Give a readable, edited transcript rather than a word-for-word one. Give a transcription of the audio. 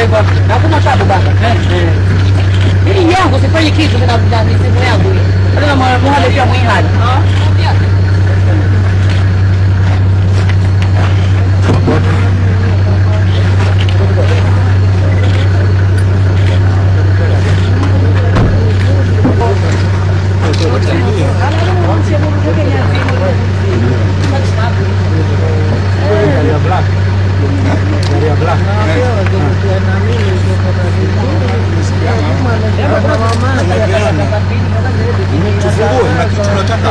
Hivyo hivyo. Hakuna tabu baba. Hii yangu sifanyi kitu na simu yangu hii. Hata muhali pia mwihali. Tufungue na kitu tunataka.